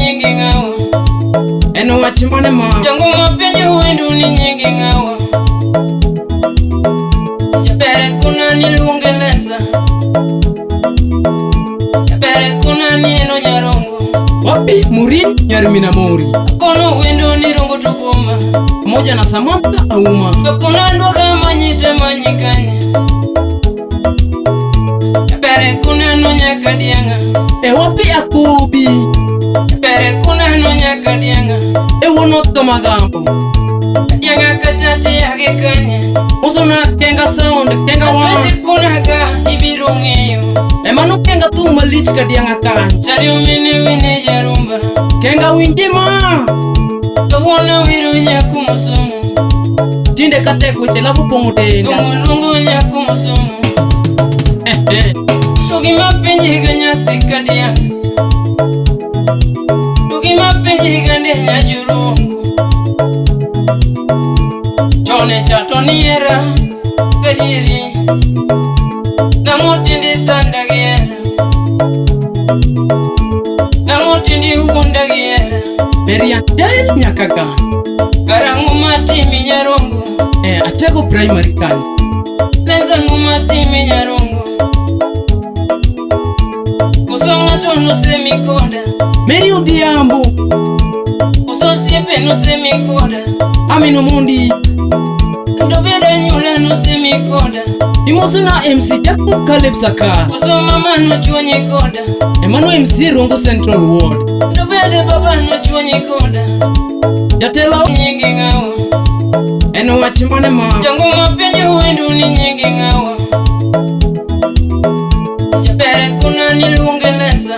nyingi ng'awa. En wach mane ma Jangoma penjo wendu ni nyingi ng'awa. Jabere kuna ni luonge Lenza. Jabere kuna ni eno nyarongo. Wapi Murin Nyarminamori Kono wendo ni rongo to boma. Pamoja na Samantha Auma. Kapona nduoga manyite manyikanye. Jabere kuna no nyaka diang'a. E wapi Akobi. Jabere kuna no nyaka diang'a. E wuon Kamagambo. Diang'a kachati yage kanye. Usona Kenga Sound Kenga One. Weche kuna ka ibiro ng'eyo. Emano Kenga thum malich ka diang'a kany. Chali omine wine jarumba. Kenga winji ma. Kawuono wiro nyaku mosomo. Tinde katek weche lavo pong'o denda. Thum luongo nyaku mosomo. To gima penji ga nyathi ka diang'. To gima penji ga nde nyajurungu. Chon e cha to nihera gadieri. Nang'o tinde sanda gi hera. Nang'o tinde wuonda gi hera. Merian Del nyaka gan. Karang'o matimi nyarongo. E Achego Primary kanyo. Lenza ang'o matimi nyarongo. Koso ng'ato nosemi koda. Mary Odhiambo. Koso osiepe nosemi koda. Amino Mondi. Ndobed anyuola nosemi koda. Imoso na MC Jacob Caleb Saka. Koso mama nochuonye koda. Emano MC Rongo Central Ward. Ndobed baba nochuonye koda. Jatelo Nyingi ng'awa. En wach mane ma Jangoma penjo wendu ni nyingi ng'awa. Jabere kuna ni luonge Lenza.